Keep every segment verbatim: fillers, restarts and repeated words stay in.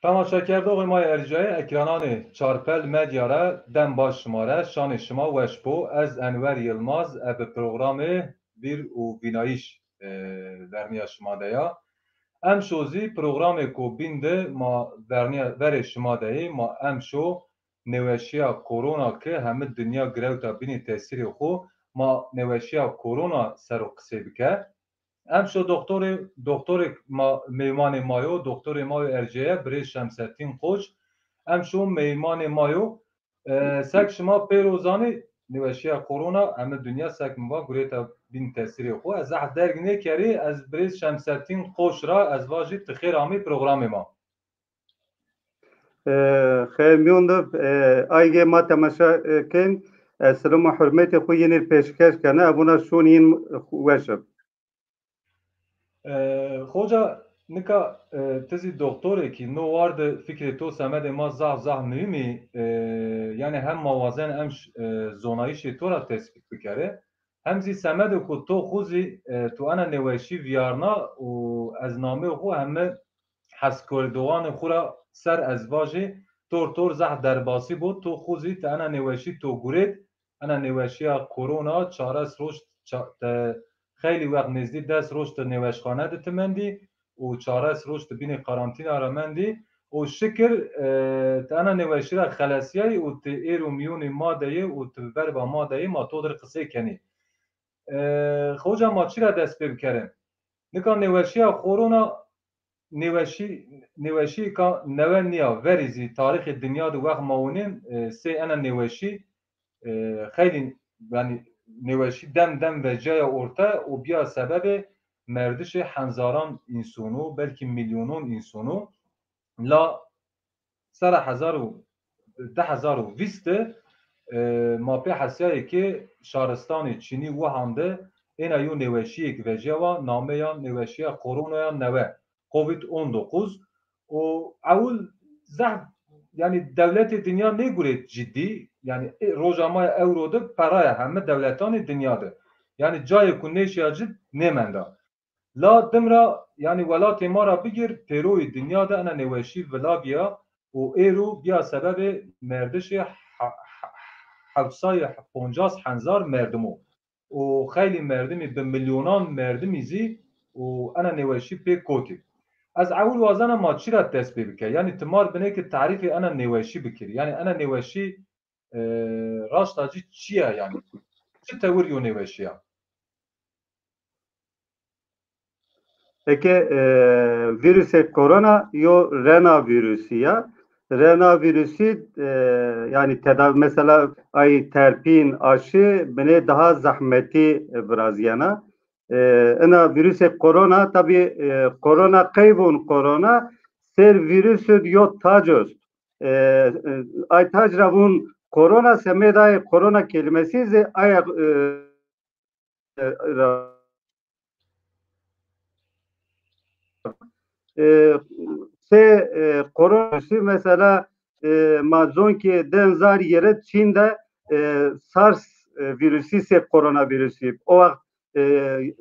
Temaşekerdoxê ma yê erciyayê ekrananê Çarpel Medya ra dem baş şima re, şanê şima weş bo. Ez Enwer Yilmaz, e bi programê Vîr û Vînayîş, e, vernîya şima de ya. Emşo zî programêko bîn de ma vernîya, verê şima de yê. Ma emşo nêweşîya korona ke heme dinya girewta bînî tesîrê xo, ma nêweşîya korona ser o qisey bike. Emşo doktorê, doktorê ma, meymanê ma yo, doktorê ma yo erceye, birêz Şemsettin Koç. Emşo meymanê ma yo. E, sek şima pêro zanî, nêweşîya korona heme dinya sek mi va gurêta bîn tesîrê xo. Ez zehf derg nêkerî, ez birêz Şemsettin Koç ra ez vajî ti xêr amî programê ma. E, xêr mîyon de, e, aygê ma temaşa, e, kên, e, silom û hurmetê xo yenî pêşkeş kena, e, bona şon yin weş ib. E, xoca, nika, e, ti zî doktorêk î, no war de fikrê to semedê ma zaf zaf muhîm î, e, yanî hem ma wazen em ş-, e, zonayîşê to ra tespît bikerê, hem zî semedê ku to xwu zî, e, tu ena nêweşî vîyarna û ez namê xwu heme heskerdoxanê xwu ra ser ez vajî, tor tor zehf derbasî bo, to xwu zî ti ena nêweşî to gurêt, ena nêweşîya korona çares roj ça-, te xeylî wext nêzdî des roj ti nêweşxane de ti mendî û çares roj ti bînê karantîna ra mendî û şikir, e, ti ena nêweşî ra xelesîyayî û ti êro mîyonê ma de yê û ti verba ma de yê, ma to dir qisey kenî. E, xoca, ma çi ra dest pê bikerin? Nika nêweşîya korona nêweşî, nêweşîyêka newe nîya, verî zî tarîxê dinya de wext ma winên, e, sey ena nêweşî, e, xeylî, yanî nêweşî dem dem vecîyaya orte û bîya sebebê merdişê henzaran însono, belkî mîlyonon însono. La sera hezar û, di hezar û vîst de, e, ma pê hesîyayê ke şaristanê Çînî Wuhan de êna yo nêweşîyêk vecîya wa, nameya nêweşîya koronaya newe, covid on dokuz. Û ewil zehf, yanî dewletê dinya nêgurêt cidî, yanî, e, roja ma ya ewro de peraya heme dewletanê dinya de. Yanî cayê ku nêşiya cid nêmenda. La dim ra, yanî welatê ma ra bigîr, pêroyê dinya de ena nêweşî vila bîya û êro bîya sebebê merdişê he-, he-, hewt sey û poncas henzar merdimo. Û xeylî merdimî, bi milyonan merdimî zî û ena nêweşî pê kotî. Ez ewil wazena ma çi ra dest pê bike? Yanî ti mar binê ke tarîfê ena nêweşî bikirî. Yanî ena nêweşî, e, raşta ci çi ya yanî? Çi tewir yo nêweşî ya? Eke, e, vîrusê korona yo rena vîrusî ya. Rena vîrusî, e, yanî tedavi, mesela ay terpîn, aşı binê daha zehmetî, e, virazîyena. E, ina vîrusê korona, tabî, e, korona qey vûn korona, ser vîrusû yo tac est. E, e, ay tac ra vûn korona, semêd ay korona kelimesî zî ay, e, ra, e, se, e, koronavîrusî mesela, e, ma zon ki di hezar yirmi Çîn de, e, SARS, e, vîrusî se koronavîrusî. O wext, e,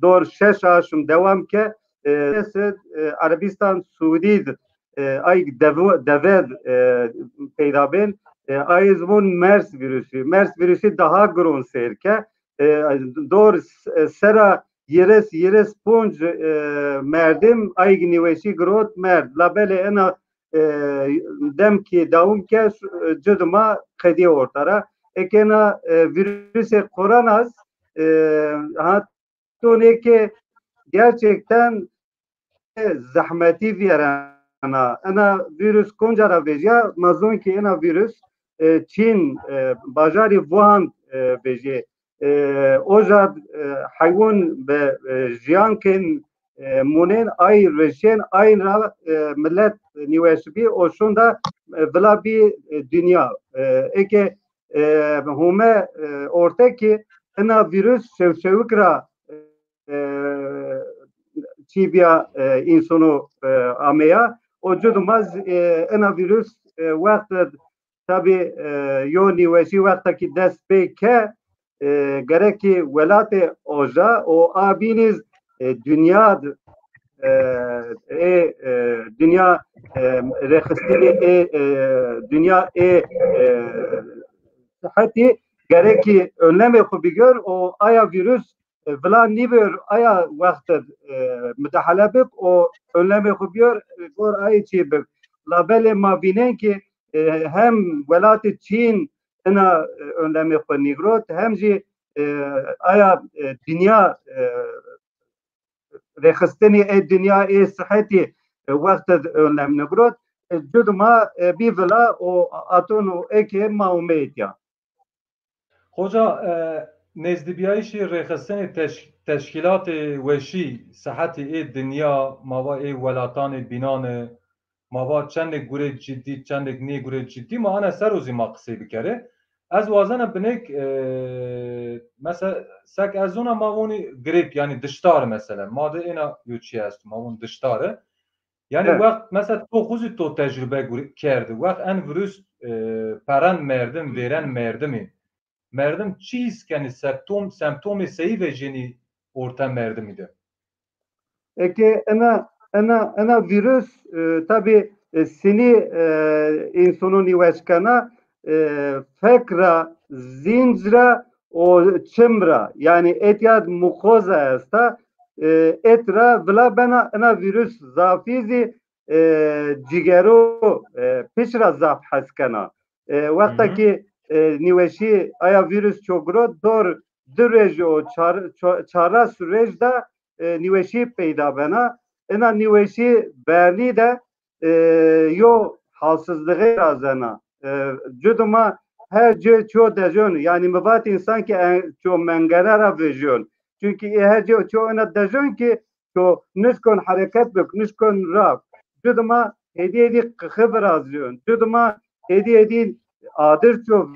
dor şeş aşm dewam ke, e, se, e, Erebîstan Siûdî de, e, ay deve, deve, e, peyda bên. E, ay zî vûn MERS vîrusî. MERS vîrusî daha giron seyr ke. E, dor s-, e, sera yirmi, yirmi ponc, e, merdim ayg nêweşî girot merd. Labelê ena, e, dem ki dawam ke, e, cid ma qedîye orta ra. Eke na, e, vîrusê koronas, e, ha, tonê ke gerçekten zehmetî vîyerena. Ena vîrus konca ra vejîya? Ma zon ki ena vîrus, e, Çîn, e, bajarî Wuhan, e, vejîyê. E, oja, e, heywan bi, e, jiyan kên, e, monên, ay reşên, ayn ra, e, milet nêweş bî, o şonda, e, vila bî, e, dinya. E, eke, e, home, e, orte ki ena vîrus şewşewik ra, e, çî bîya, e, însono, e, ameya. O cud ma zî, e, ena vîrus, e, wext, tabî, e, yo nêweşî wexta ki dest pê ke, e, gerek ki welatê oja û a bînî zî, e, dinya d-, e, ê, e, dinya, e, rêxistinê ê, e, dinya ê, e, sihetî gerekî önlemê xwu bigir û aya vîrus, e, vila nîbir aya wext de, e, mudahale bik û önlemê xwu bigir, e, gor ayê çî bik. Labelê ma vînen ki, e, hem welatê Çîn ina, e, önlemê xwu nîgirot, hem jî, e, aya, e, dinya, e, rêxistinê ê dinya ê sihetî, e, wext de önlem nigirot. E, cuduma, e, bî vila û aton û eke ma umeyê tîya. Xoca, e, nêzdîbîyayîşê rêxistinê teş-, teşkîlatê weşî, sihetî ê dinya, ma va ê welatanê bînane, ma va çendêk gurê cidî, çendêk nê gurê cidî, ma ane ser o zî ma qisey bikerê. Ez wazena binêk, e, mesela, sek ez zona ma vonî grêp, yanî diştar mesela. Ma de êna yo çî esto, ma von diştare. Yanî wext, mesela, to xwu zî to tecrube gurê-, kerdi. Wext en virus, e, peren merdim, vêren merdimî. Merdim çi hîs kenî, septom-, semptomê seyî vejênî orte merdimî de? Eke ena, ena, ena vîrus, e, tabî, e, sinî, e, însonon nîweş kena, e, fek ra, zînc ra û çim ra, yanî etya de mukoza esta, e, et ra vila bena, ena vîrus zafî zî, e, cîgero, e, piş ra zaf hes kena. E, wexta ki, e, nîweşî aya vîrus ço girot, dor di roj û çar-, ço-, çaras roj de, e, nîweşî peyda bena. Ina nîweşî bernî de, e, yo halsizlixê razena. E, cuduma her ci ço dejon, yanî mi vat însan ki en-, ço mengene ra vejon. Çunkî ê her ci ço ina dejon ki ço nişkon hereket bik, nişkon ra. Cuduma hêdî hêdî qixi virazîyon. Cuduma hêdî hêdî adir ço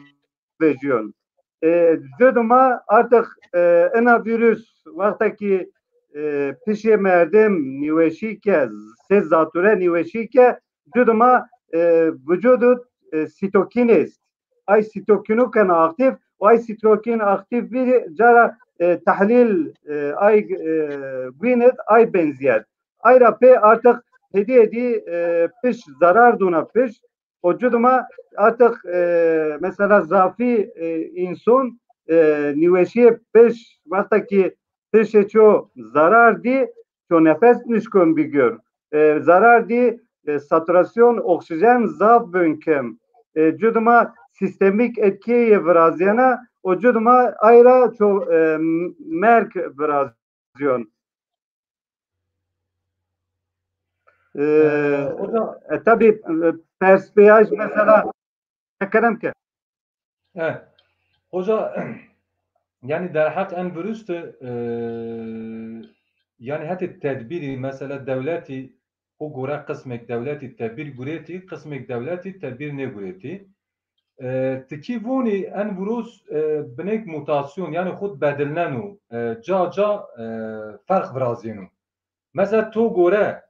vejîyon. E, cuduma artık, e, ina vîrus wexta ki, e, pişê merdim nîweşî ke, sê zatûre nîweşî ke, cuduma, e, vücudu, e, sîtokîn est. Ay sîtokînu kena aktîf, û ay sîtokîn aktîf bî cara, e, tehlîl, e, ay, e, gwînit, ay benzîyet. Ay ra pê artık hêdî hêdî, e, piş zarar dûna piş. O cuduma artık, e, mesela zafî, e, înson, e, nîweşîyê piş, wexta ki pişê ço zarar dî, ço nefes nişkon bigir. E, zarar dî, e, saturasyon oksijen zaf bön kem. E, cuduma sistemik etkiyê virazîyena, o cuduma ay ra ço, e, merg virazîyon. E, e, tabî, e, perspiyaj mesela kerem ke. E, hoca, yanî derheq en virus de, e, yanî hetê tedbîrî, mesela dewletî xo gore qismêk dewletî tedbîr gurêtî, qismêk dewletî tedbîr nêgurêtî. E, ti kî vonî en virus, e, binêk mutasyon, yanî xud bedilneno, e, ca ca, e, ferq virazîyeno. Mesela to gore,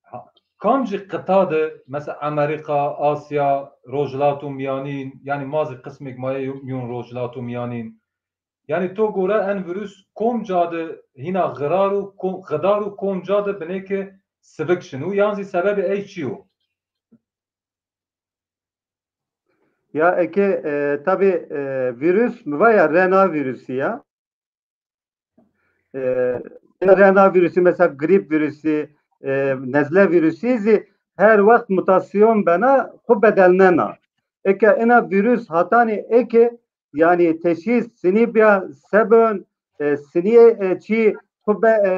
ha, kamcî qita de, mesela Amerîka, Asya, Rojhilato Mîyanîn, yanî ma zî qismêk ma yê mîyon Rojhilato Mîyanîn. Yanî to gore en virus kom ca de hîna xirar û ko-, xidar û kom ca de binêke sivik şino, yan zî sebebê ey çi yo? Ya eke, e, tabî, e, vîrus, mi va ya R N A vîrusî ya. E, R N A vîrusî, mesela grîp vîrusî, e, nezle vîrusî zî her wext mutasyon bena, xwu bedelnena. Eke ina vîrus hatanî eke, yanî teşhîs sinî bîya se bön, e, sinî, e, çî xwu be, e,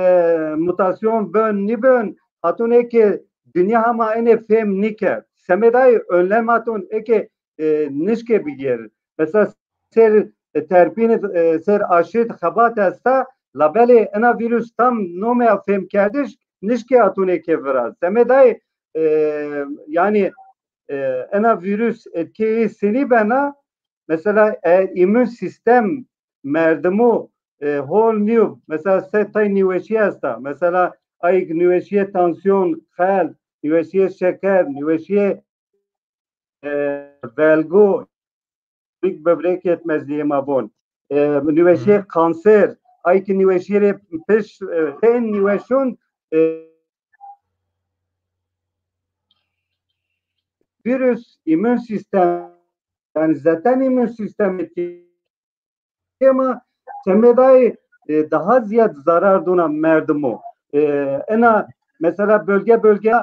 mutasyon bön nîbön, hatun eke dinya hema enê fêm nîkerd. Semedayê önlem hatun eke, e, nişkê bigêr. Mesela ser, e, terpîn, e, ser aşî de xebat esta, labelê ena vîrus tam nomeya fêmkerdiş nişkê hatunê ke viraz. Semedayê, e, yanî, e, ena vîrus etkeyê sinî bena, mesela, e, îmûn sîstem merdimu, e, hol nîyo. Mesela, se tay nîweşî esta. Mesela, ayik nîweşîyê tansiyon, qelb, nîweşîyê şeker, nîweşîyê e, velgo, kronik böbrek yetmezliği ma von. E, nîweşîyê kanser, ay ki nîweşîyê rê piş, e, tên nîweşon, e, vîrus, îmûn sîstem, yanî zaten îmûn sîstemî kêm a, semedayê, e, daha zîyad zarar dona merdimo. E, ena mesela bölge bölge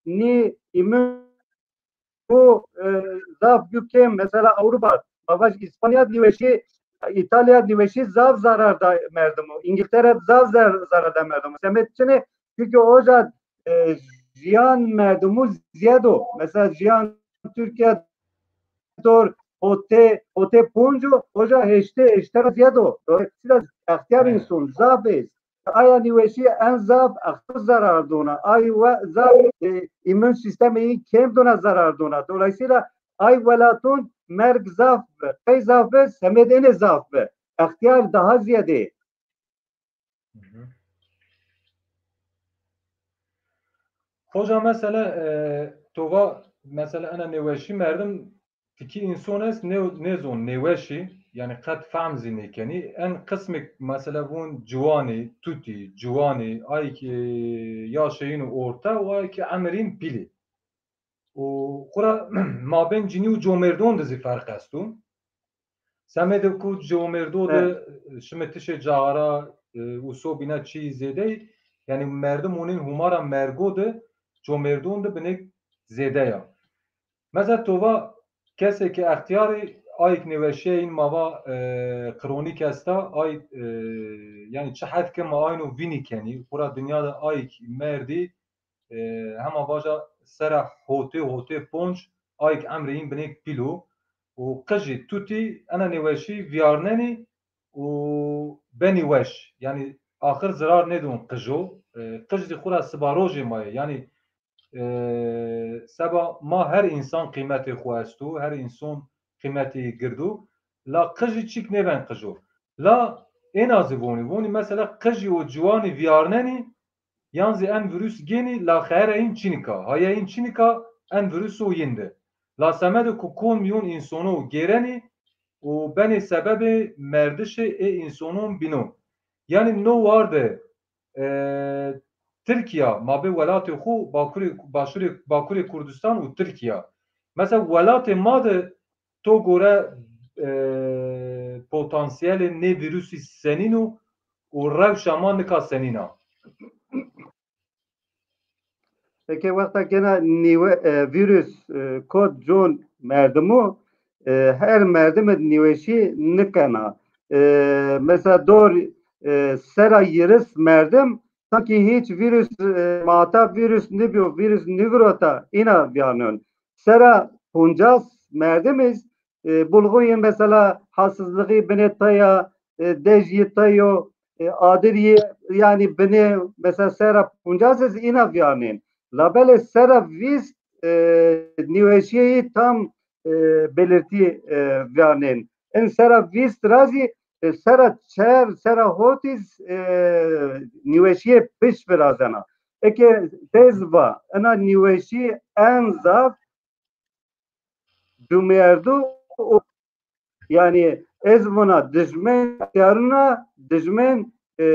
nî îmûn bu, e, zaf bîyo kêm, mesela Ewropa, ma vaj Îspanya nîweşî, Îtalya nîweşî zaf zarar da merdimo. Îngiltere zaf zar-, zarar da merdimo. Semed çinê? Çünkü oca, e, jiyan merdimo ziyed o. Mesela jiyan Türkiye dor hotê, hotê ponc o, oca heştê, heştê ra ziyed o. Dolayısıyla extiyar insan zaf est. Aya nîweşî en zaf exto zarar dona. Ay we zaf, e, îmûn sîstemê yî kêm dona zarar dona. Dolayısıyla ay welaton merg zaf bi. Qey zaf bi? Semedê enê zaf bi. Extiyar daha ziyedê. Hı hı. Hoca, mesela, e, to va, mesela, ena nêweşî merdim tikî înson est nê-, nêzon nêweşî, yanî qet fehm zî nêkenî. En qismêk, mesela, vûn ciwanî, tutî, ciwanî, ay ki, e, yaşê yîn orte û ay ki emir yîn pîlî. Û xura mabên cinî û comêrdon de zî ferq esto. Semedê ku comêrdo de, e, şime tişê cara, e, û sobîna çî zêdey, yanî merdim onên hûmara mergo de comêrdon de binêk zêde ya. Mesela to va kesê ke extiyarî ayk nêweşîye yîn ma va, e, kronîk esta, ay, e, yanî çi hed ke ma ayno vînî kenî, xura dinya de ayk merdî, e, hema vaja sera hotê, hotê ponc ayk emrê yîn binêk pîl o. Û qijî, tutî ena nêweşî vîyarnenî û benî weş. Yanî axir zirar nêdon qijo. E, qij zî xura siba rojê ma yê. Yanî, e, seba ma her însan qîmetê xwu esto, her însan qîmetê yî gird o. La qijî çîk nêben qijo. La êna zî vonî, vonî mesela qijî û ciwanî vîyarnenî, yan zî en vîrus gênî, la xeyera yîn çinîka, haya yîn çinîka en vîruso yîn de. La semedê ku kon mîyon însono gêrenî û benê sebebê merdişê ê însonon bînon. Yanî no war de, e, Tirkîya, mabê welatê xwu, Bakurê, Başûrê, Bakurê Kurdistan û Tirkîya. Mesela welatê ma de to gore, e, potansiyelê nê vîrusî senîn o û rewşa ma nika senîn a? Eke wexta gena nîwe, e, vîrus, e, kot con merdimo, e, her merdim id nîweşî nikena. E, mesela dor, e, sera yîris merdim, sankî hîç vîrus, e, mata vîrus nibîyo, vîrus nivîrota, îna vîyarnon. Sera poncas merdim iz, e, bulxuyên mesela halsizlixî binê taya, e, dej yê tayo, e, adir yê, yanî binê mesela sera poncas iz îna vîyarnên. Labelê sera vîst, e, nîweşîyê yî tam, e, belirtî, e, vîyarnên. In sera vîst ra zî, e, sera çer, sera hot iz, e, nîweşîyê piş virazena. Eke tez va, ina nîweşî en zaf cumêrdo o. Yanî ez vona dijmên extiyarûn a, dijmên, e,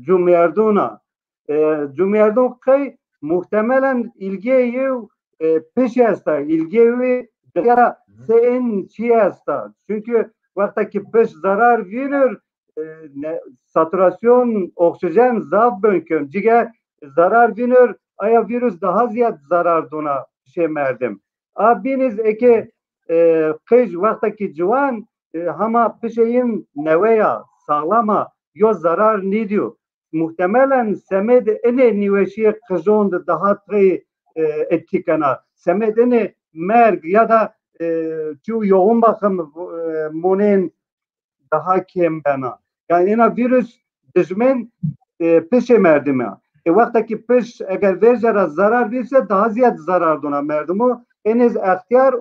cumêrdûn a. E, cumêrdûn qey muhtemelen îlgê yew, e, piş esta, îlgê wî cigera se in çî esta. Çünkü wexta ki piş zarar vînir, e, ne, saturasyon oksijen zaf bön kön. Ciger zarar vînir, aya vîrus daha ziyad zarar dona pişê merdim. A bîn iz eke, e, qij wexta ki ciwan, e, hama pişê yin newe ya, sağlam a, yo zarar nîdîyo. Muhtemelen semedê inê nîweşîyê qijon de daha tey, e, etkî kena. Semedê inê merg ya da, e, çîyo yoğun bakım, e, monên daha kêm bena. Yanî ena vîrus dijmên, e, pişê merdimî ya. E, wexta ki piş eger verce ra zarar vîrse daha ziyad zarar dona merdimo. Enê zî extiyar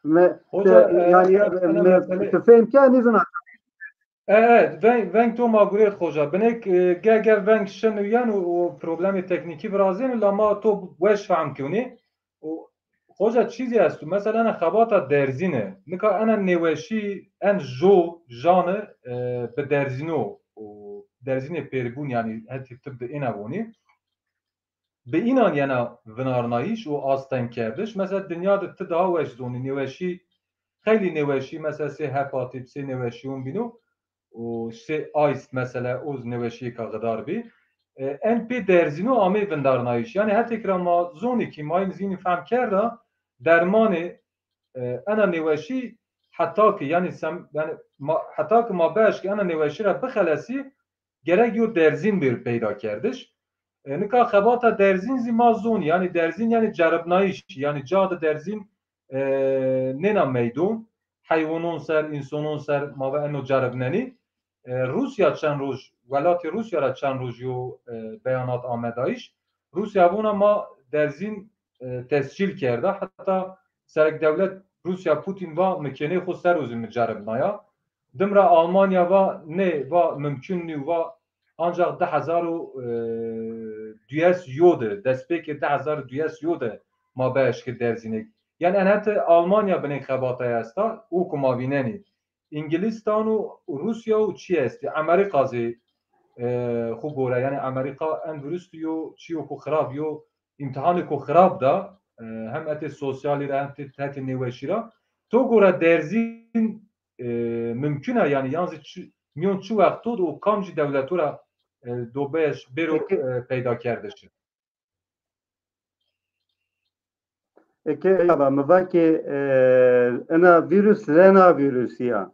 me, Hoca, e, yanî, e, me, tu fêm ke nîzana. E, e, veng, veng to ma gurêt hoca. Binêk, e, ge, ge veng şin û yen û, û problemê teknîkî virazên û la ma to weş fehm kewne. Û Xoca çîzî esto, mesela ena xebata derzîne. Nika ena nêweşî en jo jane e, bi derzîno û derzînê pêrbûn, yanî hetî tib de êna vonî. Bi înan yena vinarnayîş û astengkerdiş. Mesela dinya de ti daha weş zonî nêweşî, xeylî nêweşî, mesela sê hepatît, sê nêweşîyon bîno û sê ays mesela oz nêweşîyêka xidar bî. E, en pê derzîno amê vindarnayîş. Yanî hetêk ra ma zonî kî ma yin zînî fehm kerda dermanê e, ena nêweşî heta ki, yanî sem, yanî ma, heta ki ma beşkî ena nêweşî ra bixelesî, gerek yo derzîn bêr peyda kerdiş. E, nika xebata derzîn zî ma zon, yanî derzîn yanî ceribnayîş, yanî ca de derzîn e, nêna meydon, heywanon ser, însonon ser ma ve eno ceribnenî. E, Rûsya çend roj, welatê Rûsya ra çend roj yo e, beyanat amedayîş. Rûsya vona ma derzîn e, tescîl kerda. Heta serekdewlet Rûsya Putin va mi kêney xo ser o zî mi ceribnaya. Dim ra Almanya va nê, va mimkun nîyo, va ancax di hezar û duyes yo de, destpêkê di hezar û duyes yo de ma bieşkê derzînêk. Yanî en hetê Almanya binê xebataya esta, o ku ma vînenî. Îngilîstan û Rûsya û çi estî? Amerîka zî e, xwu gore. Yanî Amerîka en virus yo, çîyo ku xirab yo, îmtîhanê ku xirab da, e, hem hetê sosyalî ra, hem hetê, hetê nêweşî ra. To gore derzîn e, mimkun a, yanî yan zî çi, mîyon çi wexto de û kamcî dewleto ra e, do beş bêro e, peydakerdiş? Eke ya va, mi va ke e, ena vîrus rena vîrusî ya.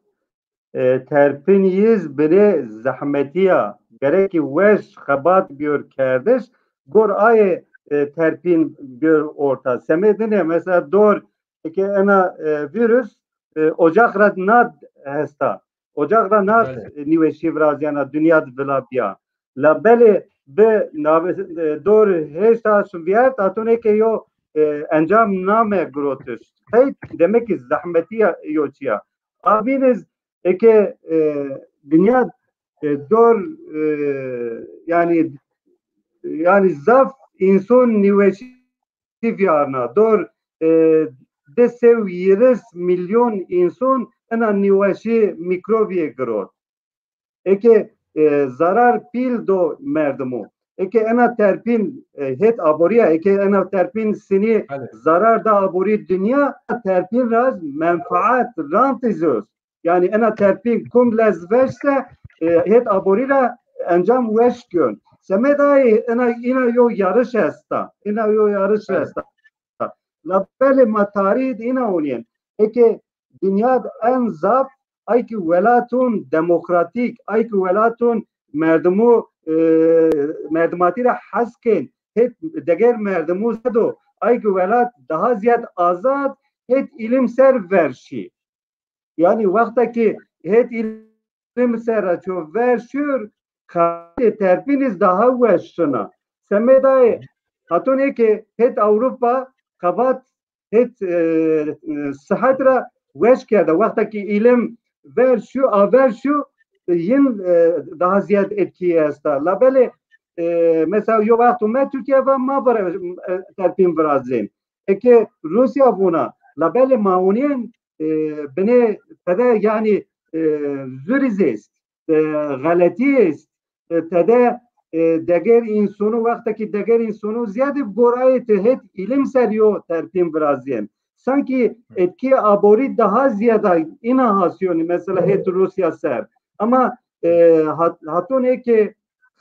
E, terpîn yiz binê zehmetî ya. Gerekî weş xebat biyor kerdiş, gor aye e, terpîn biyor orta. Semedî ne, mesela dor, eke ena e, vîrus e, ocax ra nat hesta. Ocax ra nat Belê. e, nîweşî virazîyana, dinya di vila bîya. Labelê bi nave, e, dor hêşta şivîyert, haton eke yo e, encam name girotiş. Qeyd demek ki zehmetî ya, yo çîya. A vîniz eke e, dinya e, dor e, yanî yanî zaf înson nîweşî vîyarna. Dor e, di sey û hîris milyon înson ena nîweşî mîkrobîye girot. Eke e, zarar pîl do merdimo. Eke ena terpîn e, het aborîya, eke ena terpîn sinî Belê. zarar da aborî dinya, terpîn ra menfaat, rantî zî est. Yanî ena terpîn kum lez veş se e, het aborî ra encam weş kên. Semedayê ena, îna yo yarış esta. Îna yo yarış Belê. esta. Labelê ma tarîh de îna onîyen. Eke dinya de en zaf ay ki welatun demokratîk, ay ki welatun merdimu, e, merdimatî ra hes kên, het deger merdimu zêdo, ay ki welat daha zîyad azad, het îlim ser ver şî. Yanî wexta ki het îlim ser ra ço ver şûr, xebatê terpîn iz daha weş şina. Semedayê haton eke het Ewropa xebat het e, e, sihet ra weş kerda. Wexta ki îlim ver şû, aver şû, e, yin e, daha zîyad etkî esta. Labelê e, mesela yo wext ome Tirkîya va ma vira, e, terpîn virazên. Eke Rûsya vûna, labelê ma onîyen e, binê tede yanî e, zurî zî est, e, xeletî est, e, tede e, deger însonu, wexta ki deger însonu zîyade gorayê ti het îlim ser yo terpîn virazîyen. Sankî etkî aborî daha zîyada îna hasîyonî, mesela het Rûsya ser. Ama e, hat, haton eke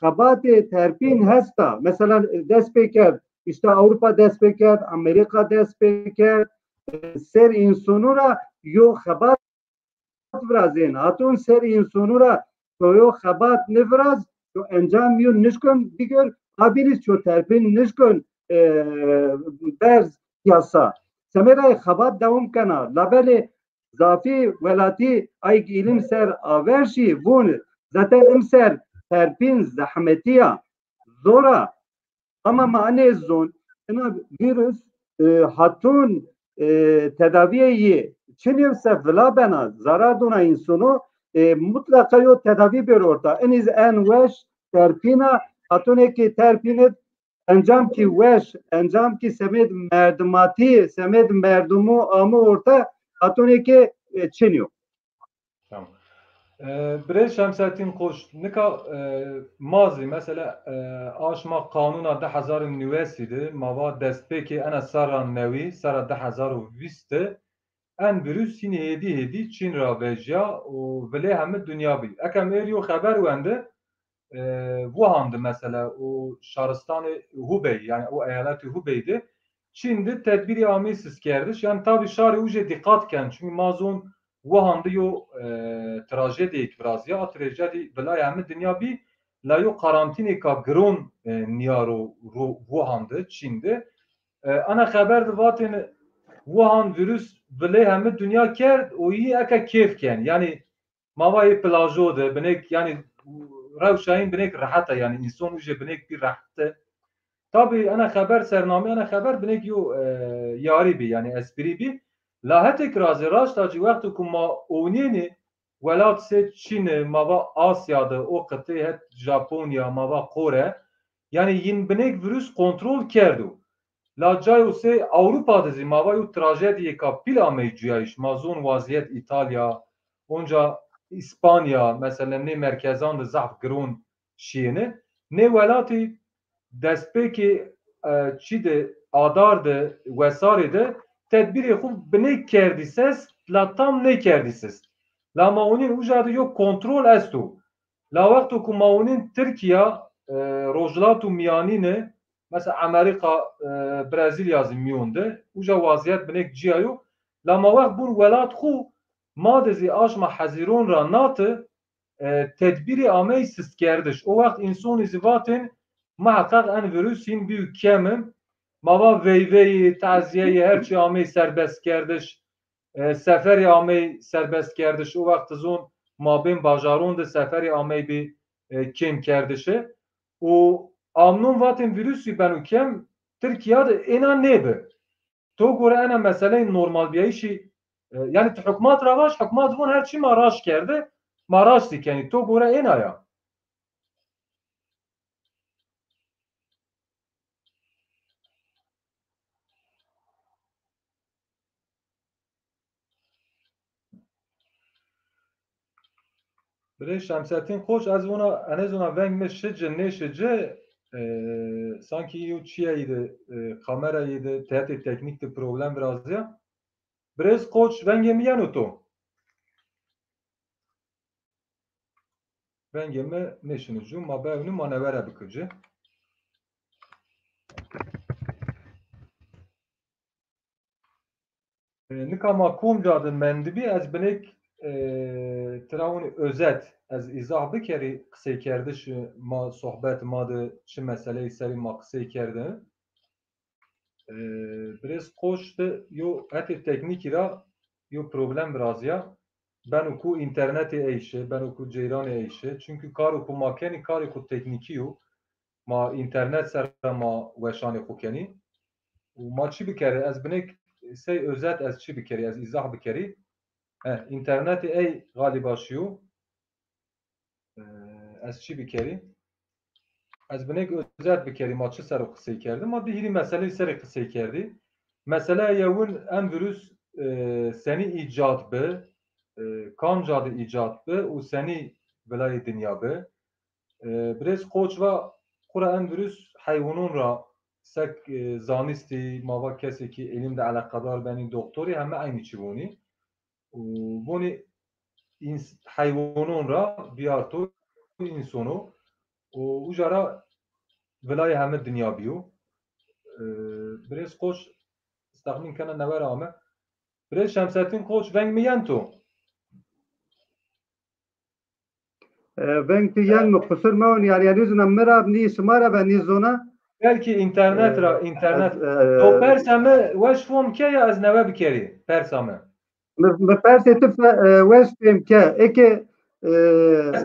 xebatê terpîn hesta. Mesela dest pê kerd, îşte Ewropa dest pê kerd, Amerîka dest pê kerd, ser însonu ra yo xebat virazên. Haton ser însonu ra to yo xebat niviraz, to encam yo nişkon bigir, a bînî ço terpîn nişkon e, berz pîyasa. Semedayê xebat dewam kena. Labelê zafî welatî ay îlim ser aver şî vûn, zaten im ser terpîn zehmetî ya, zor a. Ama ma nêzon, ina vîrus e, hatun e, tedavîye yê çinê se vila bena, zarar dona însonu, e, mutlaqa yo tedavî bêr orta. Inîz en weş terpîna, hatunê ki terpînit Encam ki weş, encam ki semed merdimatî, semed merdumu amu orta, hatonê ke, e, çin yo. Tamam. E, Birêz Şemsettin Koç, nika, e, ma zî mesela, e, aşma qanûna di hezar û newesî de ma va destpêkê ena serra newî, serra di hezar û vîst de en vîrus hînî hêdî hêdî Çîn ra vejya û vilê hemi dinya bî. Eke mi êr yo xeber wende, e, Wuhan de mesela û şaristanê Hubei, yani o eyaletê Hubei de Çîn de tedbîrî ameyî siskerdiş. Yani tabî şarê ujê dîqat ken. Çünkü ma zon Wuhan de yo, e, trajediyêk virazîya, a trajedî vilayê hemi dinya bî, la yo karantînêka giron, e, nîya ro, ro Wuhan de, Çîn de. E, ana xeber de vatên Wuhan vîrus vilê hemi dinya kerd û yî eke kêf ken. Yani ma va yê plajo de, binêk, yani rewşa yîn binêk rehet a, yani înson ujê binêk bî rehet de. Tabî ena xeber, sernamê ena xeber binêk yo, e, yarî bî, yani esprî bî. La hetêk ra zî raşta cî wexto ku ma ownênî welat sê Çînî, ma va Asya de, o qiteyî het Japonya, ma va Kore, yani yîn binêk vîrus kontrol kerdo. La cayo sey Ewropa de zî ma va yo trajediyêka pîl ameyî cuyayîş. Ma zon wazîyet Îtalya, onca Îspanya, mesela nê merkezan de zaf giron şîyêne. Nê welatî destpêkê, e, çî de, adar de, wesarê de tedbîrê xwu binêk kerdî sest, la tam nêkerdî sest. La ma onîn uca de yo kontrol esto. La wexto ku ma onîn Tirkîya, e, Rojhilat û Mîyanîne, mesela Amerîka, e, Brezîlya zî mîyon de, uca wazîyet binêk cîya yo. La ma wext bûn welat xwu, ma de zî aşma Hezîron ra nati, e, tedbîrî ameyî sistkerdiş. O wext însonî zî vatên, muheqeq en vîrus hîn bîyo kemi, ma va veyveyî, tazîyeyî, her çî ameyî serbestkerdiş. E, seferî ameyî serbestkerdiş. O wext zon mabên bajaron de seferî ameyî bî, e, kêmkerdişi. Û amnon vatên vîrusî beno kem, Tirkîya de êna nêbi. To gore ena meseleyê normalbîyayîşî, e, yani ti hukmat ra vaj, hukmat von her çî ma raşt kerde, ma raşt zî kenî. To gore êna ya? Birê Şemsettin Koç, ez vona, enê zona veng mi şi ci, nêşi ci, e, sankî yo çiyayî de, e, kamerayî de, hetê teknîk de problem virazîya. Birêz Koç, vengê mi yeno to? Vengê mi nêşino ci, ma bewnî, ma newere bikir ci. E, nika ma komca de mendibî, ez binêk, e, tira winî özet, ez îzah bikerî qiseykerdiş ma, sohbet ma de çi meseleyî serî ma qisey kerde. E, Birêz Koç de yo hetê teknîkî ra yo problem virazîya. Beno ku înternetê ey şi, beno ku ceyranê ey şi. Çunkî karo ku ma kenî karê xwu teknîkî yo. Ma înternet ser ra ma weşanê xwu kenî. Û ma çi bikerê? Ez binêk sey özet ez çi bikerî, ez îzah bikerî. He, înternetê ey xalîba şiyo. E, ez çi bikerî? Ez binêk özet bikerî, ma çi ser o qisey kerdî? Ma di hîrî meseleyî serî qisey kerdî. Meseleya yewin, en vîrus, e, senî îcad bi, e, kamca de îcad bi û senî vilayê dinya bi? E, Birêz Koç va, xwura en vîrus heywanon ra, sek, e, zanistî, ma va kesê ki îlim de eleqedar benî, doktorî, heme eynî çî vonî. Û vonî ins-, heywanon ra biyarto însono û uca ra vilayê heme dinya bîyo. E, Birêz Koç, ez texmîn kena newe ra ame. Birêz Şemsettin Koç, veng mi yen to? E, veng ti yen mi, qusur mewin, yani, yani zona mi ra nî, şima ra ve nî zona. Belkî înternet ra, e, înternet. E, to persa mi weş fom ke ya ez newe bikerî, persa mi. Mi, mi persê ti fe-, e, weş fêm ke. Eke, e,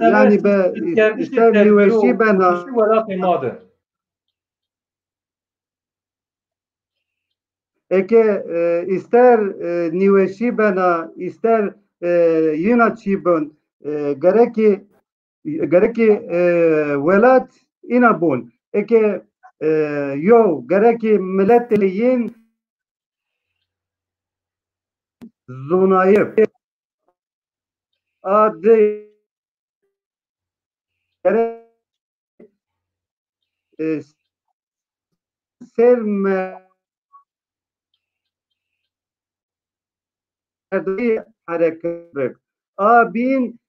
yani be, ister nîweşî bena. Welatê ma de. Eke, e, îster, e, nîweşî bena, îster, e, yina çî bin, e, gerekî, gerekî, e, welat îna bûn. Eke e, yo, gerekî miletê yin zonayê a di gerek, e, ser me-, merdimî hereket bik. A bîn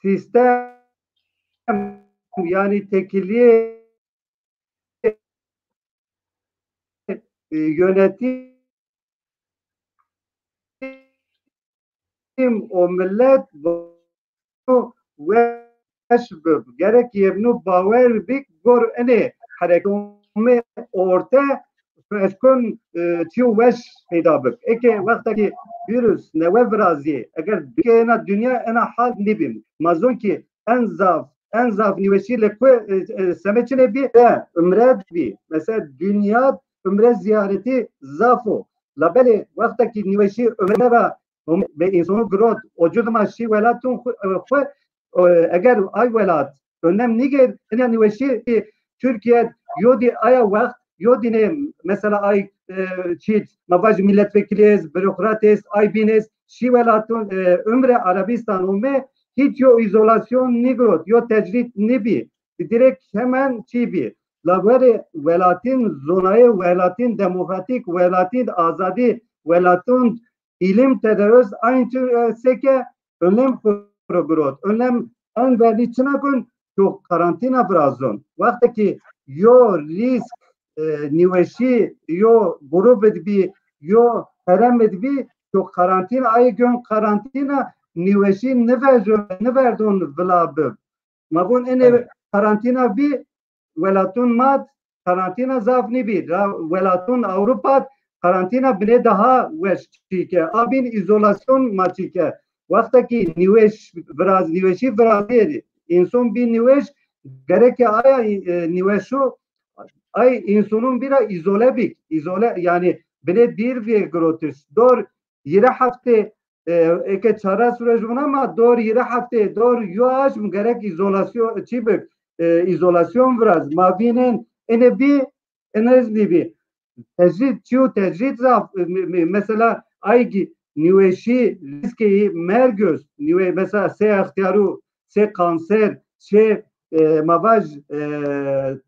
sîstem, yanî tekilîyê, e, yönetim û milet weş bib. Gerek yevnû bawer bik gor inê hereketê orte eşkon, e, çîyo weş peyda bik. Eke wexta ki vîrus newe virazîyê, eger dikê ena dinya ena hal nîbîm. Ma zon ki en zaf, en zaf nîweşî li ku, e, e, semê çinê bî, e, umre bî. Mesela dinya umre ziyaretî zaf o. Labelê wexta ki nîweşî umre ra ve însonû girot, o cud ma şî welatun xu, e, xu, e, eger ay welat önlem nîgêr, ina nîweşî Türkiye yo dî aya wext, yo dîne mesela ay, e, çît, ma vaj milletvekilî est, bürokrat est, ay bîn est, şî welatun, e, umre Arabistan ome, hiç yo îzolasyon nîgirot, yo tecrîd nîbî. Direkt hemen çî bî. La verê welatin zonayê, welatin demokratîk, welatin azadî, welatin îlim tede öz aynı tür, e, seke önlem xu ro girot. Önlem en verlî çina kun? Yo karantîna virazon. Wexta ki yo rîsk, e, nîweşî, yo grûb id bî, yo herem id bî, yo karantîna, ayê gön karantîna nîweşî niverdo-, niverdon vila bib. Ma vûn enê karantîna vî welatun ma d karantîna zaf nîbî. Ra welatun Ewropa d karantîna binê daha weş çîke. A bîn îzolasyon ma çîke. Wexta ki nîweş viraz, nîweşî virazîyê, înson bî nîweş, gereke aya, e, nîweşo ay însonun bîra îzole bîk. Îzole, yanî binê dîr vê girotiş. Dor yirê heftê, e, eke çara sure ji vuna ma dor yirê heftê, dor yo aşm gerek îzolasyon, çî bik, e, îzolasyon viraz. Ma vînen ene bî, ene ez nîbî. Tecrîd, çîyo tecrîd zaf, e, me-, me-, mesela ay gî nîweşî rîskê merg öst, nîwe-, mesela sê extîyaru, sê kanser, sê, e, ma vaj, e,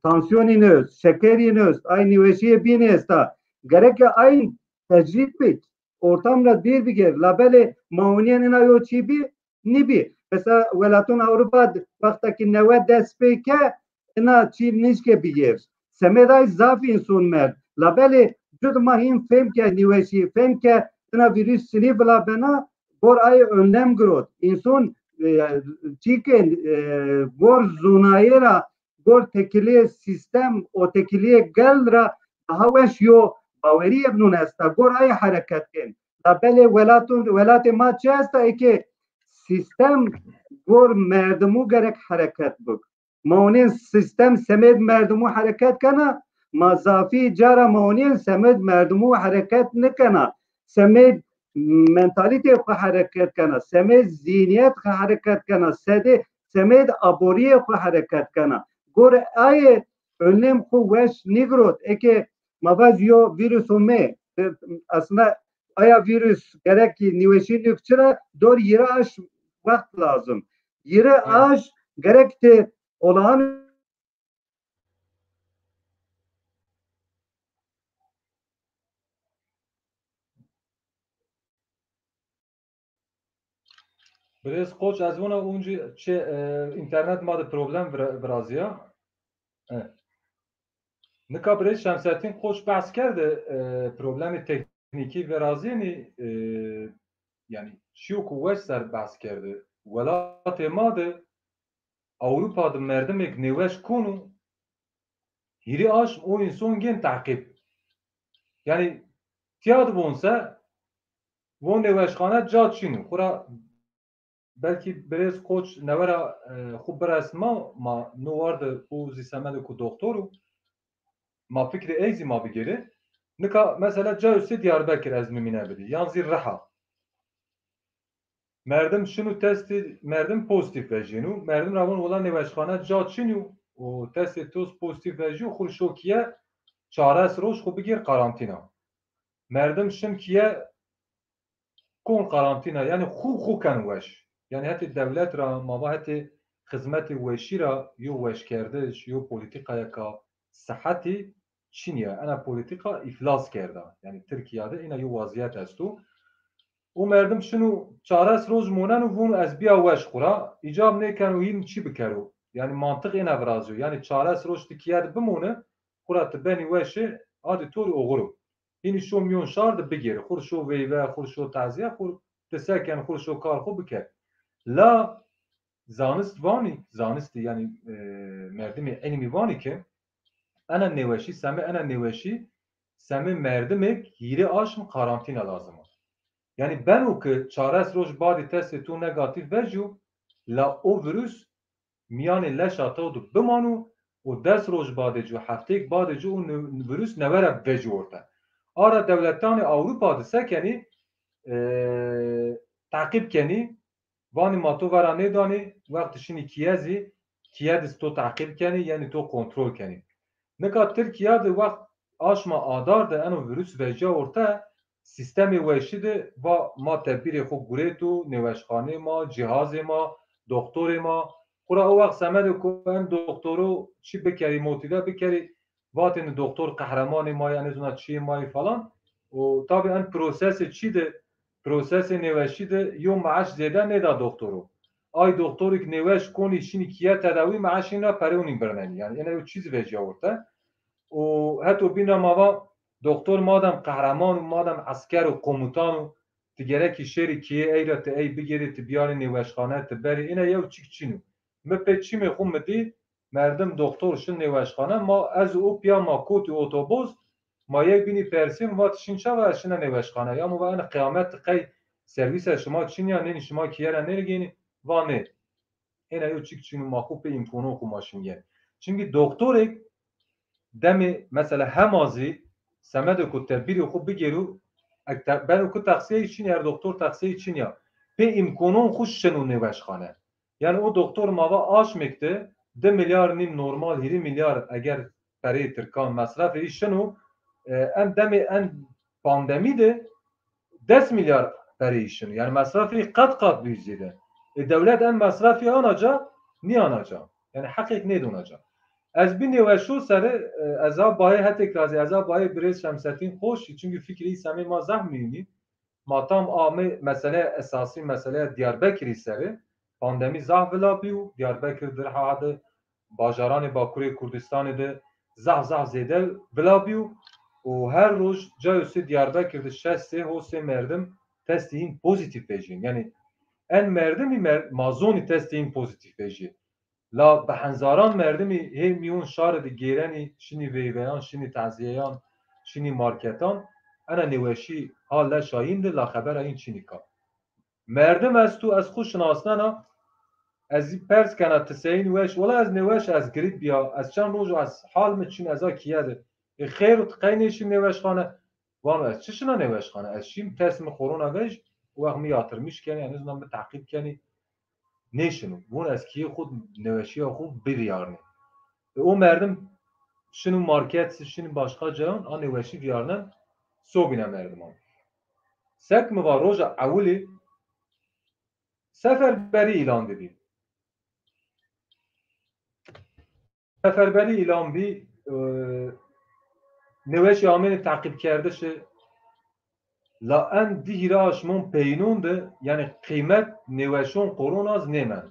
tansiyonî nöst, şekerî nöst, ay nîweşîyê bînî esta. Gereke ay tecrîd bik. Ortam ra dîr bigêr. Labelê ma onîyen ina yo çî bî? Nîbî. Mesela welatun Ewropa d-, wexta ki newe dest pê ke, ina çî nişke bigêr. Semêd ay zaf înson merd. Labelê cud ma hîn fêm ke nîweşî, fêm ke ina vîrus çinî vila bena, gor ay önlem girot. Înson, e, çîkên, e, gor zonayê ra gor tekilê sîstem û tekilê gel ra daha weş yo bawerî evnûn esta, gor ay hereket kên. Labelê welatun, welatê ma çi esta eke sîstem gor merdimû gerek hereket bik. Ma onên sîstem semêd merdimû hereket kena, ma zafî cara ma onên semêd merdimû hereket nikena. Semêd mentalîtê xwu hereket kena, semêd zînîyet xwu hereket kena, sedê semêd aborîyê xwu hereket kena. Gorê ayê önlem xwu weş nîgirot. Eke ma vaj yo vîrus ome, e, aslında aya vîrus gerek ki nîweşî nûk çira dor yirê aşm wext lazim. Yirê aşm gerek ti olağan Birêz Koç, ez vona uncî çi, e, înternet ma de problem vira-, virazîya. E. Nika birêz Şemsettin Koç behs kerde, e, problemê teknîkî virazîyenî, e, yanî çîyo ku weş ser behs kerde. Welatê ma de Ewropa de merdimêk nêweş konu, hîrê aşm o înson gên teqîb. Yanî tiya de von se, von nêweşxane ca çin o. Xwura belkî birêz Koç newe ra, e, xwu biresma, ma no war de û zî semedê ku doktor o, ma fikrê ey zî ma bigêrê. Nika mesela cayê sê Diyarbekir ez nimîne bidî, yan zî Riha. Merdim şino testê, merdim pozîtîf vejîno. Merdim ra von wela nêweşxane ca çin o, û testê to zî pozîtîf vejîyo, xwu rê şo kîye çares roj xwu bigêr karantîna. Merdim şin kîye kon karantîna, yanî xwu xwu ken weş. Yanî hetê dewlet ra, ma va hetê xizmetê weşî ra yo weşkerdiş, yo polîtîkayeka sihetî çin ya. Ena polîtîka îflas kerda. Yanî Tirkîya de ena yo wazîyet esto. Û merdim şino çares roj moneno, vono ez bîya weş xwu ra. Îcab nêkeno hîn çî bikero. Yanî mantiq êna virazîyo. Yanî çares roj ti kîye de bimoni, xwu ra ti benî weşi, a dî to rê oxir o. Hînî şo mîyon şar de bigêri. Xwu rê şo veyve, xwu rê şo tazîye, xwu rê ti se ken, xwu rê şo kar xwu biker. La zanist vanî, zanistî yanî, e, merdimê îlmî vanî ke ena nêweşî, semê ena nêweşî, semê merdimêk hîrê aşm karantîna lazim o. Yanî beno ke çares roj badê testê to negatîf vejîyo, la o vîrus mîyanê leşa to de bimano û des roj badê ci, hefteyêk badê ci o ne-, vîrus newe ra vejîyo orte. Ara dewletanê Ewropa de se kenî, e, teqîb kenî, vanî ma to vera nêdanê, wextê şinî kîye zî, kîye de zî to teqîb kenî, yanî to kontrol kenî. Nika Tirkîya de wext aşma adar de eno vîrus vejîya orte, sîstemê weşî de va ma tedbîrê xwu gurêto, nêweşxaneyê ma, cîhazê ma, doktorê ma. Xwura o wext semedê ku en doktoro çi bikerî, motîve bikerî, vatêne doktor qehremanê ma yê, nêzona çiyê ma yê falan. Û tabî en prosesê çî de, prosesê nêweşî de yo meeş zêde nêda doktoro. Ay doktorêk nêweş konî şinî kîye tedawî, meeşîn ra perê onî birnenî. Yanî ena yo çî zî vejîya orte. Û heto bîn ra ma va doktor madem qehreman û madem esker û komutan o, ti gerekî şêrî kîyê ey ra, ti ey bigêrî, ti biyarî nêweşxane, ti berî. Ena yew çîk çin o. Mi pê çimê xwu mi dî, merdim doktor şin nêweşxane, ma ez û o piya ma kotî otobus, ma yek bînî persîn, vat şin çawa? Ez şina nêweşxane. Ya mi va ena qîyamet, qey servîse şima çin ya, nênî şima kîye ra nêrigênî? Va nê. Ena yo çîk çin o, ma xwu pê îmkonon xwu ma şin yen. Çimkî doktorêk demê mesela hema zî semedê ku tedbîrê xwu bigêro, ek te-, beno ku texsîyeyî çin ya, doktor texsîyeyî çin ya, pê îmkonon xwu şino nêweşxane. Yanî o doktor ma va aşmêk de di milyar nîm normal, hîrê milyar eger pereyê tirkan, mesrefê î şino, e, en demê en pandemî de des milyar pereyê î şino. Yanî mesrefê î qet qat bîyo zêde. E, dewlet en mesrefî ana ca, nîyana ca. Yanî heqêk nêdona ca. Ez bî nêweşo sere, e, ez a bayê hetêk ra zî, ez a bayê birêz Şemsetîn Xoş, çimkî fikrê î semê ma zaf muhîm î. Ma tam amê meseleya esasî, meseleya Diyarbekirî serê. Pandemî zaf vila bîyo. Diyarbekir, Dirhade, bajaranê Bakurê Kurdistanî de zaf zaf zêde vila bîyo. Û her roj cayo sê Diyarbekir de şeş sê, hot sê merdim testê hîn pozîtîf vejîyên. Yanî en merdimî mer-, ma zonî testê hîn pozîtîf vejîyê. La bi henzaran merdimî hê mîyon şarî de gêrenî, şinî veyveyan, şinî tazîyeyan, şinî marketan, ena nêweşî ha leşa hîn de la xebera hîn çinîka. Merdim esto, ez xwu şinasnena, ez zî pers kena ti seyîn weş, wela ez nêweş, ez grîp bîya, ez çend roj o, ez hal mi çin, ez a kîye de. E, xeyr o, ti qey nêşî nêweşxane? Vano ez çi şina nêweşxane? Ez şîm test mi korona vej, o wext mi yatirmîş kenî, yanî zina mi teqîb kenî. Nêşino. Von ez kîyê xwu, nêweşîya xwu bivîyarnî. E, o merdim şino market, şino başqa cayan, a nêweşî vîyarnen, sobîne merdiman. Sek mi va roja ewilî seferberî îlan bibî. Seferberî îlan bî, e, nêweşî amêne teqîbkerdişi, la en di hîrê aşmon peyînon de, yanî qîmet nêweşon korona zî nêmend.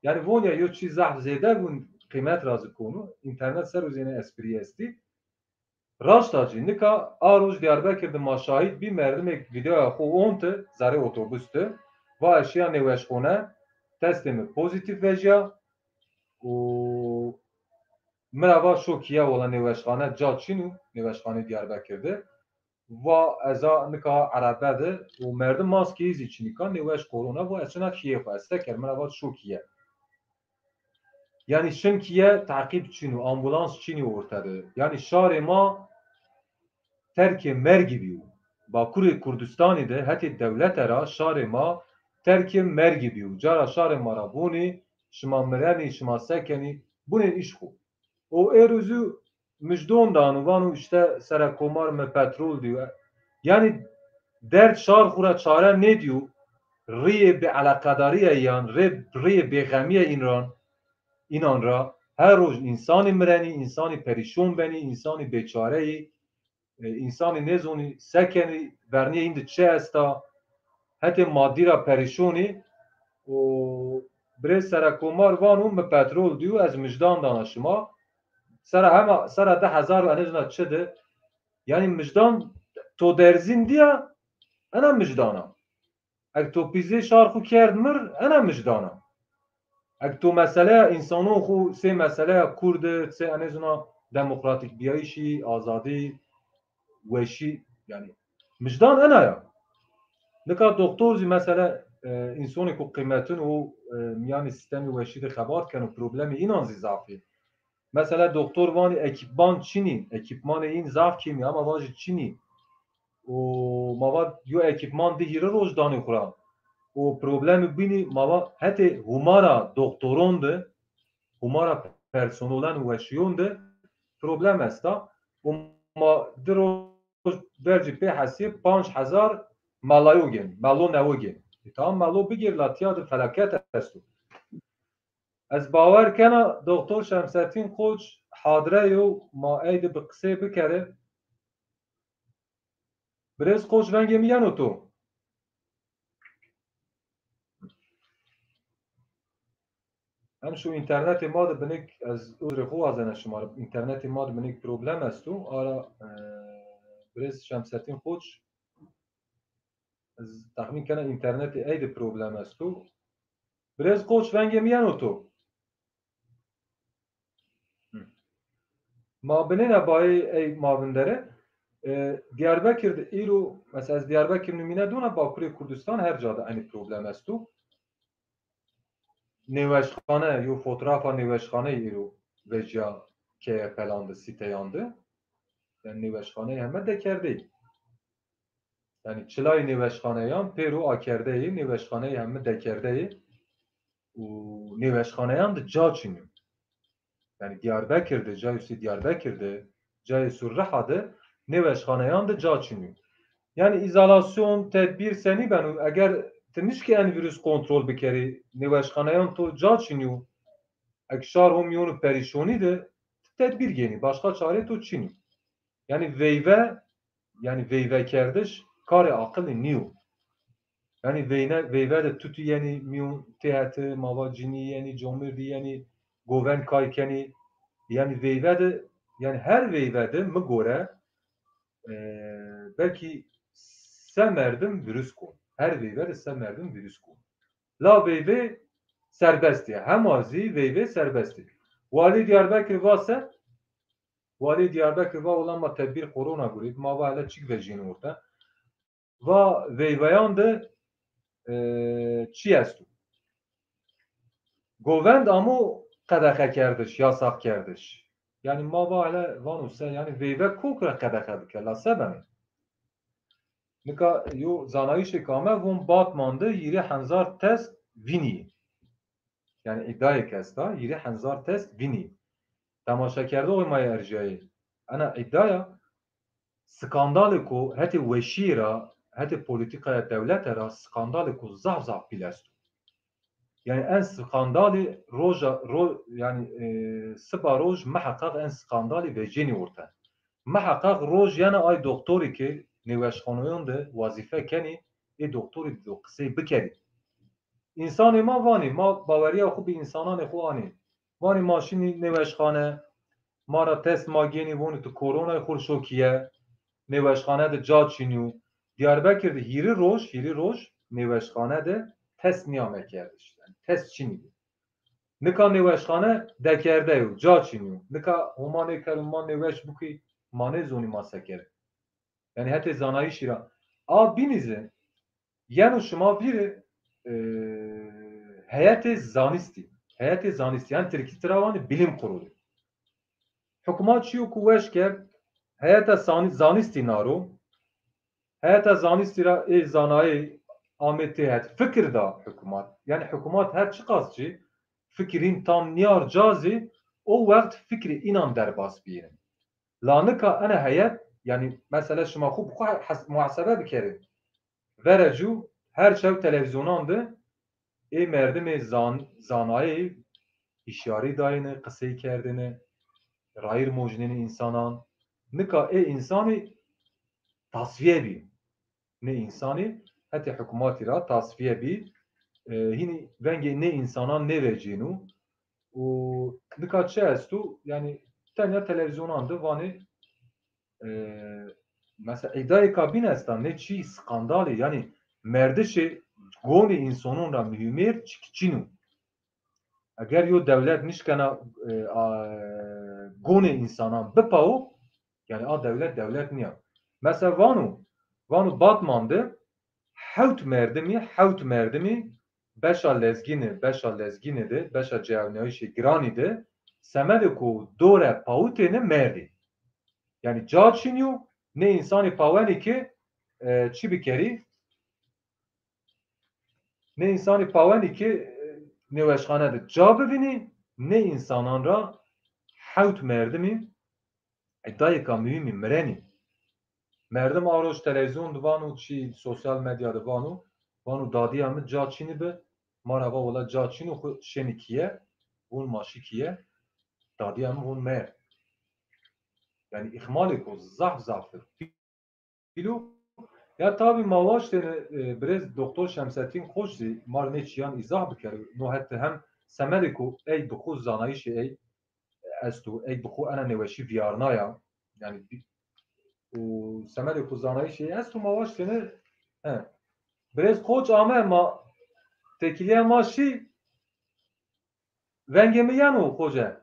Yanî von ya yo çî zaf zêde bûn, qîmet ra zî kono, înternet ser o zî êne esprî estî. Raşta cî, nika a roj Diyarbekir de ma şahîd bî, merdimêk vîdeoya xwu onte zerê otobus de, va ez şiya nêweşxone, testê mi pozîtîf vejîya û mi ra va şo kîye, wela nêweşxane ca çin o, nêweşxanê Diyarbekir de. Va ez a nika erebe de û merdim maskeyî zî çinîka, nêweş korona, va ez şina kîyê xwu, ez se ker, mi ra va şo kîye. Yanî şin kîye teqîb çin o, ambulans çin o orte de. Yanî şarê ma terkê mergî bîyo. Bakurê Kurdistanî de hetê dewlete ra şarê ma terkê mergî bîyo. Cara şarê ma ra vonê, şima mirenî, şima se kenî, bunên îş xwu. O êro zû mijdon dano, vano îşte serekomar mi petrol dîyo. Yanî derd şar xwu ra çare nêdîyo, rîyê bêeleqedarîye yan, rê, rîyê bêxemîye înan, înan ra. Her roj însanî mirenî, însanî perîşon benî, însanî bêçare yî. E, însanî nêzonî se kenî, vernîyê în de çi esta, hetê madî ra perîşon î. Û birêz serekomar vano mi petrol dîyo, ez mijdan dana şima. Sera hema, sera di hezar û enê zona çi de. Yanî mijdan to derzîn dîya, ena mijdan a. Eg to pîzê şar xwu kerd mir, ena mijdan a. Eg to meseleya însanon xwu sey meseleya Kurd de, sey enê zona demokratîk bîyayîşî, azadî, weşî, yanî mijdan ena ya. Nika doktor zî mesela, e, însonêko qîmetin û, e, mîyanê sîstemê weşî de xebat keno, problemê înan zî zaf î. Mesela doktor vanî ekîpman çinî, ekîpmanê în zaf kêmî, ama vajî çinî. Û ma va yo ekîpman di hîrê roj danê xwu ra. Û problemî bînî ma va hetê hûmara doktoron de, hûmara personelan û weşîyon de problem esta. Û ma di roj vercî pê hesî panc hezar melayo gên, melo newo gên. E, tamam, melo bigêr la tîya de felaket esto. Ez bawer kena doktor Şemsettin Koç hadre yo, ma ey de bi qisey bikerê. Birêz Koç, vengê mi yeno to? Hem şu înternetê ma de binik, ez uzrê xo wazena şima ra, înternetê ma de binik problem esto. Ara, e, birêz Şemsettin Koç, ez texmîn kena înternetê ey de problem esto. Birêz Koç, vengê mi yeno to? Hı. Ma binêna bayê ey ma vindere. E, Diyarbekir de îro, mesela ez Diyarbekir numîne dona, Bakurê Kurdistan her ca de eynî problem esto. Nêweşxane, yo fotoğrafa nêweşxaneyî îro vecîya keye pelan de, sîteyan de. Yanî nêweşxaneyî heme dekerdeyî. Yanî çilayê nêweşxaneyan pêro akerdeyî, nêweşxaneyî heme dekerdeyî û nêweşxaneyan de ca çinî yo. Yanî Diyarbekir de, cayê usê Diyarbekir de, cayê usê Riha de nêweşxaneyan de ca çinî yo. Yanî îzolasyon, tedbîr senî beno? Eger ti nişkî en vîrus kontrol bikerî, nêweşxaneyan to ca çinî yo. Eg şar ho mîyonê perîşonî de, ti tedbîr gênî, başqa çareyê to çinî yo. Yanî veyve, yanî veyvekerdiş karê aqilî nîyo. Yanî veyne, veyve de tutî yenî mîyon, têhetî, ma va cinî yenî, comêrdî yenî, govend kay kenî. Yanî veyve de, yanî her veyve de mi gore, e, belkî se merdim vîrus kon. Her veyve de se merdim vîrus kon. La veyve serbest ya. Hema zî veyve serbest ya. Walî Diyarbekir va se, Walî Diyarbekir va, wela ma tedbîr korona gurît, ma va hele çik vejîyêne orte. Va veyveyan de, e, çi esto? Govend amo qedexekerdiş, yasakkerdiş. Yanî ma va hele vano se, yanî veyve kok ra qedexe bike, la se beno? Nika yo zanayîşêk ame, von Batman de hîrê hezar test vînî. Yanî îdayêk esta, hîrê hezar test vînî. Temaşekerdoxê ma yê erjayî. Ena îdaya skandalêko hetê weşîye ra, hetê polîtîkaya dewlete ra skandalêko zaf zaf pîl esto. Yanî en skandalî roja, ro-, yanî, e, siba roj miheqeq en skandalî vecênî orte. Miheqeq roj yena ay doktorî ke nêweşxaneyan de wazîfe kenî, ê doktorî de qisey bikerî. Însanê ma vanî, ma bawerîya xwu bi însananê xwu anî. Vanî ma şinî nêweşxane, ma ra test ma gênî, vonî tu koronayê xwu şokîye, nêweşxane de ca çinîyo. Diyarbekir de hîrê roj, hîrê roj nêweşxane de test nîyame kerdiş. Yanî test çinî bi. Nika nêweşxane dekerde yo, ca çinî yo. Nika Homa nêkero ma nêweş bikî, ma nêzonî ma se kerê. Yanî hetê zanayîşî ra. A bînî zî yeno şima vîrê, e, heyetê zanîstî. Heyetê zanîstî, yanî tirkî tira vanê bilim kurulu. Hukuma çîyo ku weş kerd, heyeta zanî-, zanîstî naro. Heyeta zanîstî ra ê zanayê amê têhet fikir da hukmat. Yanî hukmat her çiqas zî fikirîn tam nîyar ca zî, o wext fikrê înan derbas bîyêne. La nika ena heyet, yanî mesela şima xwu bi xwu hes-, muhasebe bikerê. Vere cû her çew televîzyonan de ê merdimê zan-, zanayê hişyarî dayêne, qisey kerdêne, rayîr mojnêne însanan. Nika ê însanî tasfîye bî. Nê însanî hetê hikûmatî ra tasfîye bî. E, hînî vengê nê însanan nêvecîyêno. Û nika çi esto? Yanî tenya televîzyonan de vanê, e, mesela îdayêka bîn esta, nê çî skandalî, yanî merdişê gonê însonon ra muhîmêr çik çin o. Eger yo dewlet nişkena, e, a, gonê însanan bipawo, yanî a dewlet dewlet nîya. Mesela vano, vano Batman de hewt merdimî, hewt merdimî beşa lezgîne, beşa lezgîne de, beşa ceewnayîşê giranî de semedê ku dore pawitêne merdî. Yanî ca çinî yo, nê însanî pawenî ki, e, çi bikerî? Nê însanî pawenî ki, e, nêweşxane de ca bivînî, nê însanan ra hewt merdimî îdayêka muhîmî mirenî. Merdim a roj televîzyon de vano, çî sosyal medya de vano, vano dadîya mi ca çinî bi, ma ra va wela ca çinî, xwu şenî kîye, vûn ma şî kîye, dadîya mi vûn merd. Yanî îxmalêko zaf zaf pîl o. Ya tabî ma waştêne, e, birêz Doktor Şemsettin Koç zî ma rê nê çîyan îzah bikero. No hetê hem semedêko ey bi xwu zanayîşê ey esto, ey bi xwu ena nêweşî vîyarnaya. Yanî bi-, û semedêko zanayîşê ey esto ma waştêne, he. Birêz Koç ame ma têkilîya ma şî, vengê mi yeno xoce?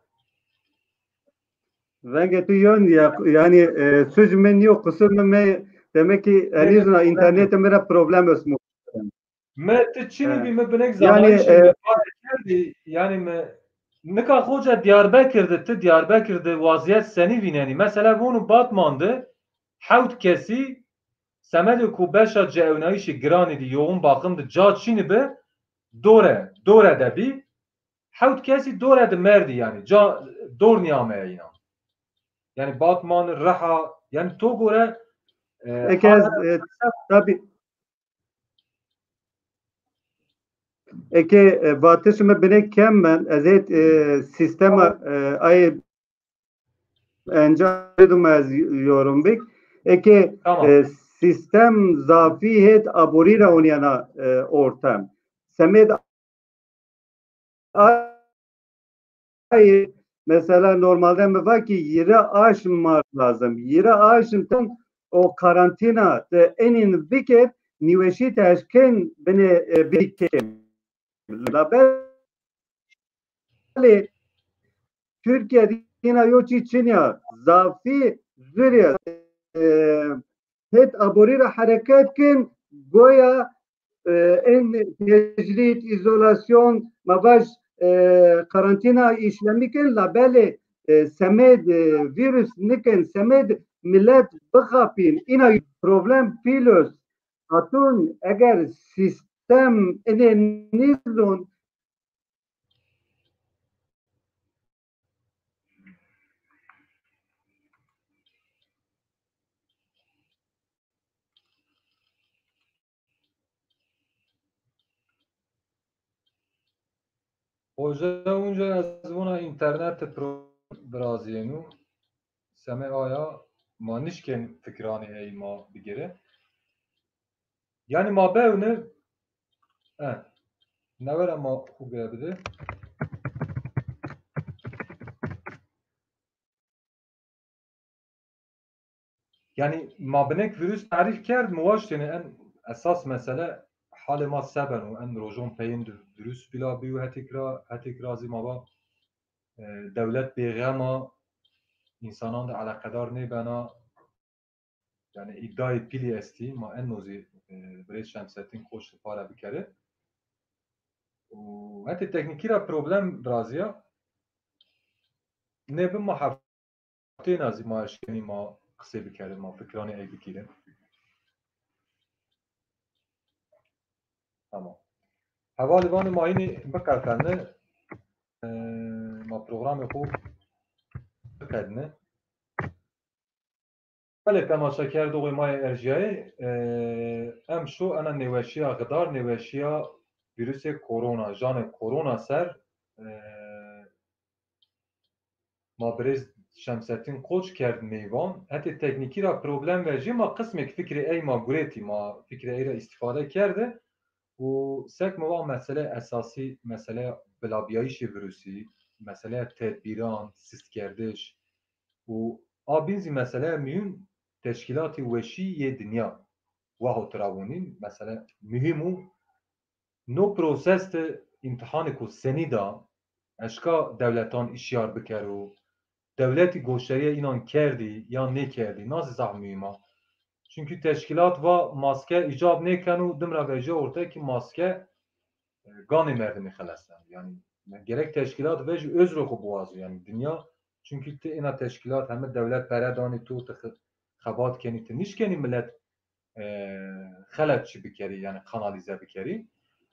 Vengê tu yon ya, yanî, e, suc mi nîyo, qusur mi me, demek ki henîz na înternetê mi ra problem est mu. Mi ti çinî bî, mi binek zanayîşê mi pare kerdî, yanî mi nika xoce Diyarbekir de, ti Diyarbekir de wazîyet senî vînenî? Mesela vûnû Batman de hewt kesî semedê ku beşa ceewnayîşê giranî de yoğun bakım de ca çinî bi, dore, dore de bî. Hewt kesî dore de merdî yanî. Ca dor nîyameye înan. Yanî Batman, Riha, yanî to gore, e, eke ez, e, tabî, eke, e, vatişê mi binek kem ben, ez hêt, e, sîstema, e, ayê encam duma ez yorum bik. Eke, e, sîstem zafî hêt aborî ra onîyena, e, ortem. Semêd ay, mesela normalde mi va ki yirmi aşm ma lazım. Yirmi aşm ten o karantîna te enin bikir, nîweşî te eşken binê, e, bikir. Labelê Türkiye dîna yo çî çinîya, zafî zurî, e, hêt aborî ra hereket kin, goya, e, en tecrîd, îzolasyon, ma vaj, e, karantîna îşlemî kin, labelê, e, semêd, e, vîrus nikin, semêd milet bixapîn. Îna problem pîl est. Hatun, eger sîstem inê nîzon, Hoca, unca ez vona înternete pro-, virazîyeno. Semê aya ma nişkên fikranê ey ma bigêrê. Yanî ma bewne, e, newera ma xwu ge bide. Yanî ma binek vîrus tarîf kerd, mi waştêne en esas mesele halê ma se beno. En rojon peyên de vîrus vîla bîyo, hetêk ra, hetêk ra zî ma va, e, dewlet bêxem a, însanan de eleqedar nêbena. Yanî îdayê pîlî estî, ma eno zî, e, birêz Şemsettin Koç de pare bikerê. Û hetê teknîkî ra problem virazîya. Nêbi ma heftêna zî ma eşkenî ma qisê bikerê, ma fikranê ey bikîrê. Tamam. Hevalî vanê ma hînî biqefelne, e, ma programê xwu qedne. Belê, temaşekerdoxê ma yê erjîyayê, e, emşo ena nêweşîya xidar, nêweşîya vîrusê korona, janê korona ser, e, ma birêz Şemsettin Koç kerd meyvan. Hetê teknîkî ra problem vejî, ma qismêk fikrê ey ma guretî, ma fikrê ey ra îstîfade kerde. Û sek mi va mesele esasî, meseleya bilabîyayîşê vîrusî, meseleya tedbîran, sistkerdiş û a bîn zî meseleya muhîm teşkîlatê weşî yê dinya. Waho tira vûnîn, mesele muhîm û no proses de îmtîhanêko senî da, eşka dewletan îşyar bikero, dewletî goşdarîya înan kerdî ya nêkerdî, na zî zaf muhîm a. Çunkî teşkîlat va maske îcab nêkeno, dim ra vejîya orte kî maske, e, ganê merdimî xelesneno. Yanî gerek teşkîlat vejî, özrê xo biwazo. Yanî dinya, çunkî ti êna teşkîlat heme dewlet pere danî to, ti xe-, xebat kenî, ti nişkenî milet, e, xelet çi bikerî, yanî kanalîze bikerî.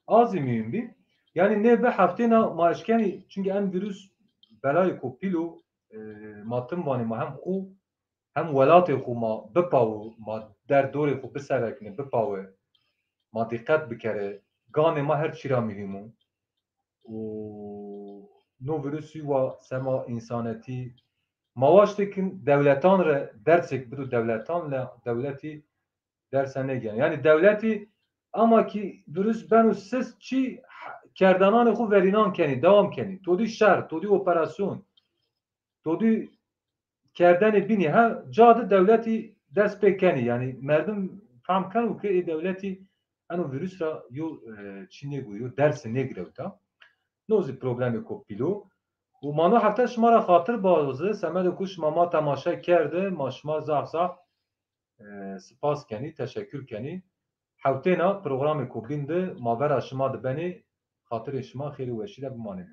A zî muhîm bî. Yanî nê bi heftêna ma eşkenî, çunkî en vîrus belayêko pîl o, e, ma tim vanê ma hem xwu hem welatê xwu ma bipawo, ma derdorê xwu biserekne, bipawe, ma dîqet bikere, ganê ma her çî ra muhîm o. Û no vîrusî wa sema însanetî, ma waştê kin dewletan re dersêk bido dewletan, la dewletî derse nêgêno. Yanî dewletî ama kî vîrus beno sist çî, kerdananê xwu verînan kenî, dewam kenî. To dî şer, to dî operasyon, to dî kerdenê bînî he, ca de dewletî dest pê kenî. Yanî merdim fehm keno ke ê dewletî eno vîrus ra yo, e, çî nêgo, yo dersi nêgirewta. No zî problemêko pîl o. Û ma no hefte şima ra xatir bazi, semedê ku şima ma temaşe kerde, ma şima zaf zaf, e, sipas kenî, teşekkür kenî. Hewtêna programêko bîn de ma vera şima de benê, xatirê şima xêr û weşî de bimanê.